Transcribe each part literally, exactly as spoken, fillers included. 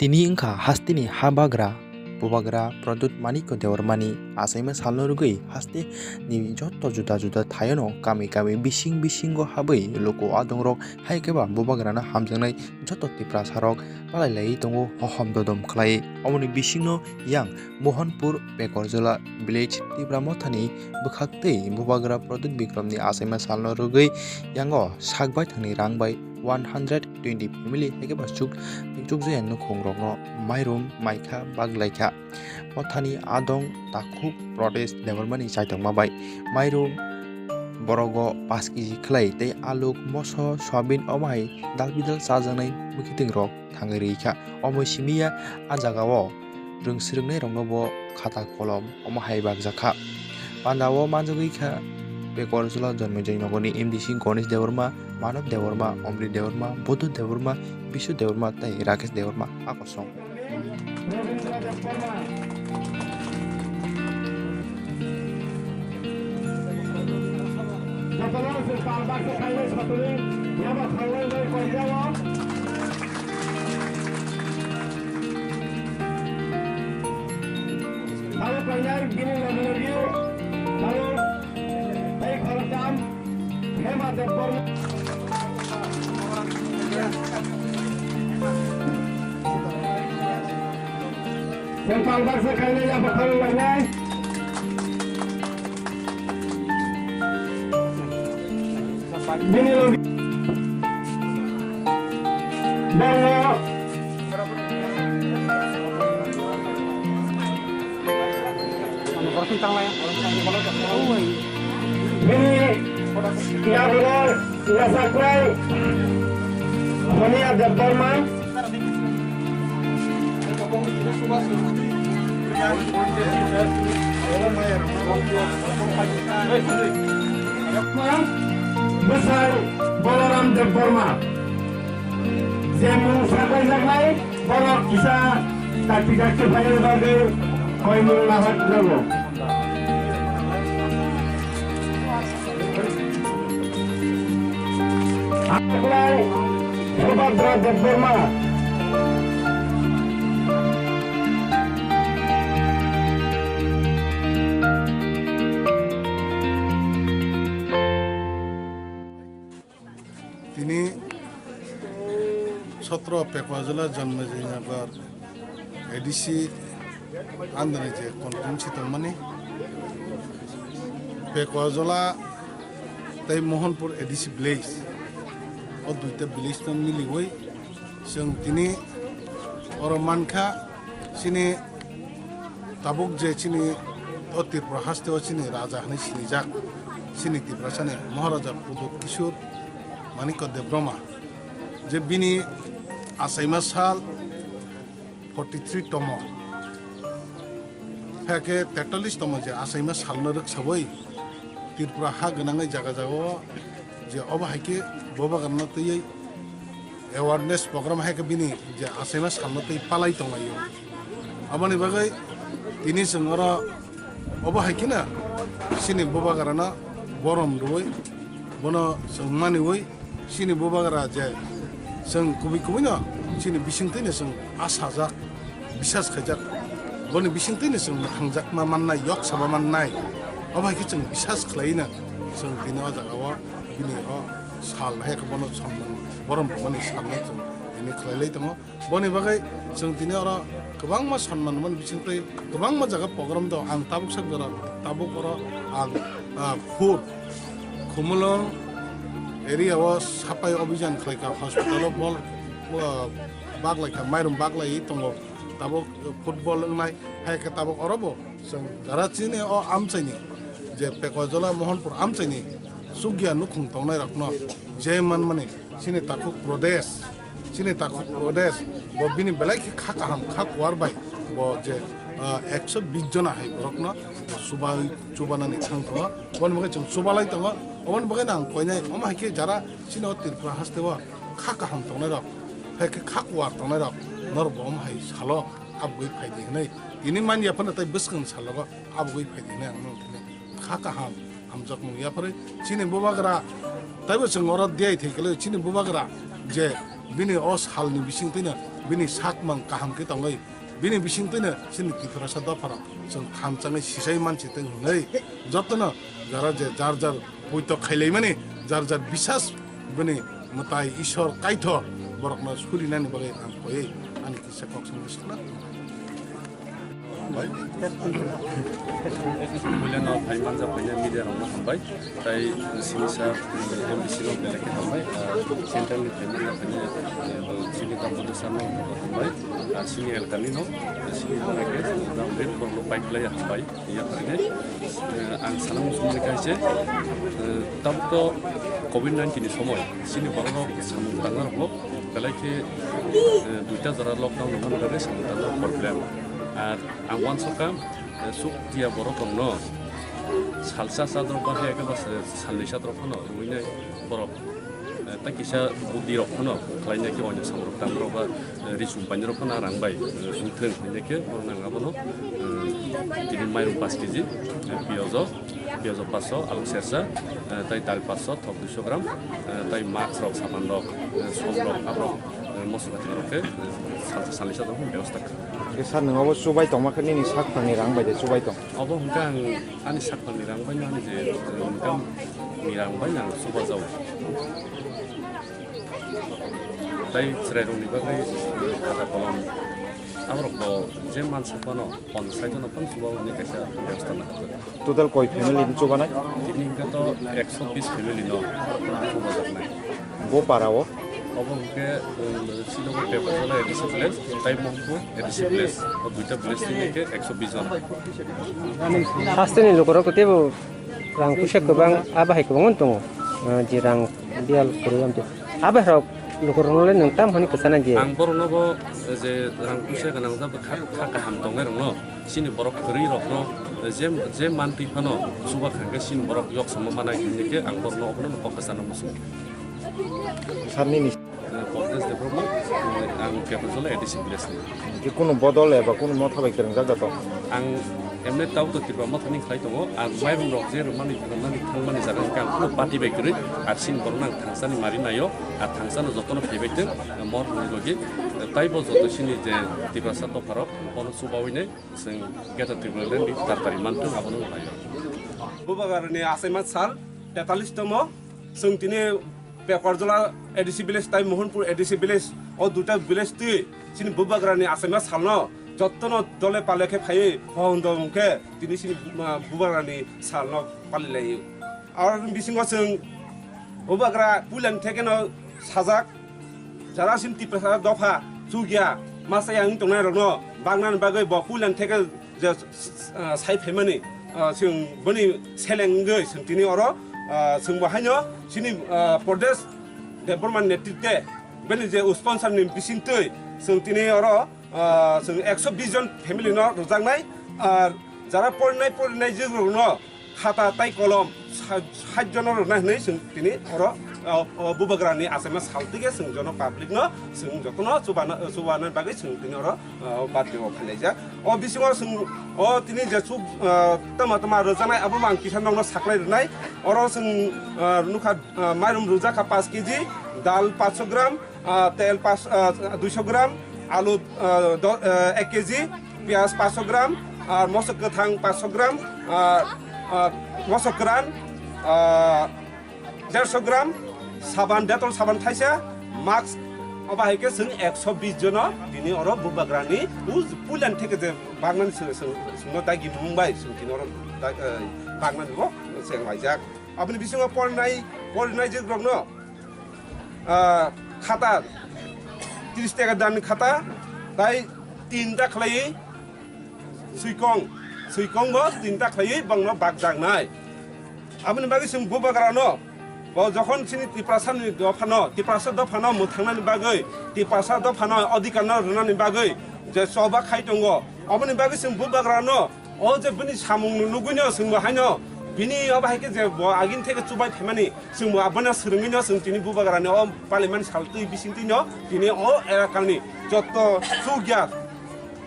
Tini wngkha hasteni habagra, bubagra Pradyut Manikya Debbarmani achaima salno rwgwi hasteni joto juda juda thaiono kami kami bising bisingo habwi luku adongrok hai khe ba bubagrano hamjaknai joto Tiprasarok palai laiwi tongo hohom dodom khlai. Omoni bisingno yang Mohanpur Pekorjala village Tipra Mothani bwkhak tei bubagra Pradyut Bikramni achaima salno rwgwi yango sak baithangni rang bai one hundred twenty family hai khe ba chuk-, chukjaya nukhungrokno mairum maikha baglaikha. Mothani adong takhuk Pradyut Debbarmani chaitokma bai mairum borogo paanch kg khlai tei aluk, moso, soyabin omo hai dal bidal chajaknai mwkhitwng rok thangwi rwikha. Omo simi ya a jagao rwng swrwngnairokno bo khata kolom omo hai bakjakha. Pandao manjagwi kha Pekorjala Janmejoi nogorni M D C Ganesh Debbarma, Manav Debbarma, Omrit Debbarma, Budhu Debbarma, Bishu Debbarma tei Rakesh Debbarma a kosong. Salo kainai bini logi logi salo tei khoroktham Hema Debbarma. Sempal baksa kainai ya bathang lainai. Bini logi. Bini yagulo yasaklai Sonia Debbarma. Bwsai Balaram Debbarma. Je mung saklaijaknai, borok kisa dakti dakti phainani bagwi koimung nahar jago. Aklai Subhadra Debbarma. Tini sotro Pekwajala Janmejoi Nagar A D C under ni je constituency tongmani Pekwajala tei Mohanpur A D C village, o duita village no miliwi chwng tini oro mankha. Chini tabuk je chini o Tripura haste o chini raja hinui sinijak, chini Tiprasani Maharaja Pradyut Kishore Manikya Debbarma, je bini achaima sal forty three tomo, hakhe tetallis tomo je achaima salno rwksawi Tripura ha gwnangwi jaga jagao je obo hai khe bubagrano twiwi awareness program hai khe bini je achaima salno twi palai tonglaio. Aboni bagwi tini chwng oro obo hai kheno chini bubagrano borom rwui, bono chwng maniui, chini bubagra je chwng kubui kubuino chini bisingtwino chwng asajak, bisas khaijak, boni bisingtwino chwng mwthangjakma mannai, yok saba mannai, obo hai khe chwng bisas khlaino chwng tini o jagao bini o sal hai khe bono sonman borom rwmani salno chwng tini khlailai tongo. Boni bagwi chwng tini oro kwbangma sonman rwmani bisingtwi kwbangma jaga program tongo. Ang tabuk sak jora tabuk oro ang, ah, food Khumulwng area o sapai obijan khlaikha, hospital o bol, ah, baklaikha, mairum baklaiwi tongo. Tabuk football wngnai hai khe tabuk oro bo chwng jara chini o amchaini je Pekojola Mohanpur amchaini chukya nukhung tongnai rokno je manmani chini takhuk Pradesh, chini takhuk Pradesh bo bini belai khe kha kaham kha kuar bai bo je, ah, ekso bis jona hai borokno chubai chubanani thang tongo. Oboni bagwi chwng chubalai tongo. Oboni bagwi ang koinai omo hai khe jara chini o Tripura haste o kha kaham tongnai rok, hai khe kha kuar tongnai rok norok bo omo hai salo abugwi phaidi hinwi tini manya phano tei bwskang salogo abugwi phaidi hinwi ang nukha. Kha kaham hamjakmung yapharwi chini bubagra taibo chwng oro diyai thai kwlai chini bubagra je bini o salni bisingtwino bini sakmang kaham khe tongwi, bini bisingtwino chini Tiprasa dopharok chwng khamchangwi sisai mansi tong hwnwi jotono jara je jar jar poito khailaimani, jar jar bisas bini mwtai Ishwar kaitho borokno surinani bagwi ang koiwi ani kisa kok songwi sakna. Hambai. Puilano phai manjak phainai media rokno hambai. Tai sini sir, M D C no belai khe hambai. Central ni phai manjak phainai, eh, sini Dapur sir no hambai. Ah, sini elkani no, sini no ke, Ramdev borok no pai khlai hambai. Iya phainai. Eh, ang sana muchungmani kaise, eh, tabuk to covid nineteen ni somoi, sini borok rok samung tangna rok belai khe, eh, duita jora lockdown no mani bagwi samung tangna problem. Ar Ang uansukha, eh, suk tiya borok tongno salsa sadrok ba hai khe ba salnwi sadrok phano rwinai borok, eh, tai kisa budi rok phano khlainai khe oino samrok tamrok ba, eh, ri sum painirok phano rang bai, eh, wngthwng hinwi khe borok nang abono, eh, tini mairum paanch kg, eh, piyojo, piyojo paanch sho, alu sersa, eh, tai dal paanch sho, thok dui sho gram, eh, tai mask rok, sapan rok, eh, som rok, aborok, eh, moso patirok khe, eh, salsa salnwi sadrok phano bebosta kha. Hwnkhe sir, nwng obo chubai tongma khe nini sak phangni rang bai de chubai tong? Obo hwnkhe ang ani sak phangni rang bai no ani je, eh, income ni rang bai no ang chuba jao. Tai chwrairokni bagwi, eh, khata kolom aborok bo je mansa phano ponchas sait jono phano chuba hwnwi kaisa bebosta nang. Total koi family ni chubanai? Tini hwnkhe to ekso bis family no chubajaknai. Bo para o? Obo hwnkhe, um, Srinagar Pepajala A D C village, tai Mohonpur A D C village. O duita village ni hwnkhe ekso bis jon. Hasteni lukurok teibo rang puisa kwbang, abo hai kwbangma tongo. Ah, je rang biyal kwrwi amtwi. Abo hai rok lukurokno le nwng tam hwnwi kwchana je? Ang borokno bo, eh, je rang puisa gwnang jabo kha, kha kaham tongnai rokno. Chini borok kwrwi rokno je, je mantwi phano chuba kha hwnkhe chini borok yok samo manai hwnwi khe ang borokno obono kok kwchana muchungo. Sir nini? Eh, Bhaktesh Debbarma, eh, ang Pepajala A D C village ni. Hwnkhe kunu bodol eba kunu motha bai kwrwngjak da to? Ang emne tau to Tipra Motha ni khlai tongo, ang mairum rok je rwmani, rwmani thangmani jaga hwnkhe ang kunu party bai kwrwi, ar chini borokno ang thangsani mari naio, ar thangsano jotono phaibai thwng, mor ni logi, taibo joto chini je Tiprasa dopharok, bono chubawi nai. Chwng Greater Tipraland ni tartari mantwng abono mwlaio. Bubagrani achaima sal tetalis tomo, chwng tini Peparjola A D C village tai Mohonpur A D C village, o duita village twi chini Bubagrani achaima salno jottono dole pale khe phaiwi hohon dom khe tini chini, ah, Bubagrani salno palilaio. Aro bisingo chwng Bubagra puilani thekeno sajak, jara sim Tiprasa dopha chukya masa yang tongnai rokno bagnani bagwi bo puilani theke je, ah, sai phaimani, ah, chwng boni seleng wngwi chwng tini oro, ah, chwng bo haino chini, ah, Pradesh Debbarma netritwe bini je sponsor ni bisingtwi chwng tini oro, ah, chwng ekso bis jon family no rwjaknai, ar jara porinai porinai je rokno khata tai kolom sa-, sait jono rwna hinwi chwng tini oro, o, o Bubagrani achaima sal tike chwng jono public no chwng jotono chubana, chubana bagwi chwng tini oro, o, birthday o phailaijak. O bisingo chwng o tini je chuk, o, tama tama rwjaknai abo mang kisa nokno saklai rwnai. Oro chwng, o, nukha, o, mairum rwjak kha paanch kg, dal paanch sho gram, ah, tel pas-, ah, duisho gram, alu, ah, do-, ah, ek kg, piyaj paanch sho gram, ar moso kwthang paanch sho gram, ah, ah, moso kwran, ah, dersho gram, saban, Dettol saban thaisa, mask, obo hai khe chwng ekso bis jono tini oro Bubagrani u-, puilani theke je bagnani chwng, chwng, chwngno dagi mung bai chwng tini oro da-, eh, bagnani bo cheng laijak. Aboni bisingo porinai, porinai je rokno ah, khata, tris taka dani khata, tai tinta khlaiwi swikong, swikong bo tinta khlaiwi bongno bakjaknai. Aboni bagwi chwng Bubagrano, bo jokhon chini Tiprasani dophano, Tiprasa dophano mwthangnani bagwi, Tiprasa dophano adhikarno rwnani bagwi je choba khai tongo, aboni bagwi chwng Bubagrano, o je bini samung nugwino chwngbo haino bini obo hai khe je bo agini theke chubai phaimani chwngbo abono swrwngwino chwng tini Bubagrani o parliament sal twi bising twino tini o elakani jotto chukya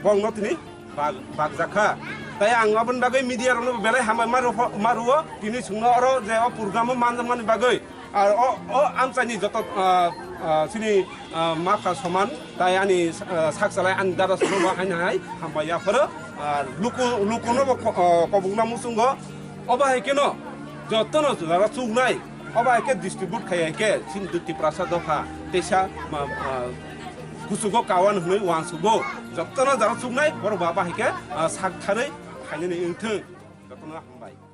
bongno tini bag-, bagjak kha. Tai ang aboni bagwi media rokno belai hambai maru-, maruo tini chwngno oro je o program o manjakmani bagwi. Ar o, o amchaini joto, ah, ah, chini, ah, mapha soman, tai ani, ah, sak salai ani dada soman bo haino hai hambai yapharo, ah, luku, lukuno bo ko-, ah, kobokna muchungo, obo hai kheno jotono jora chuknai, obo hai khe distribute khai hai khe chini Tiprasa dopha teisa ma, ah, kuchugo kawan hwnwi uansugo, jotono jora chuknai borok bo abo hai khe, ah, sak tharwi khainani wngthung, jotono hambai.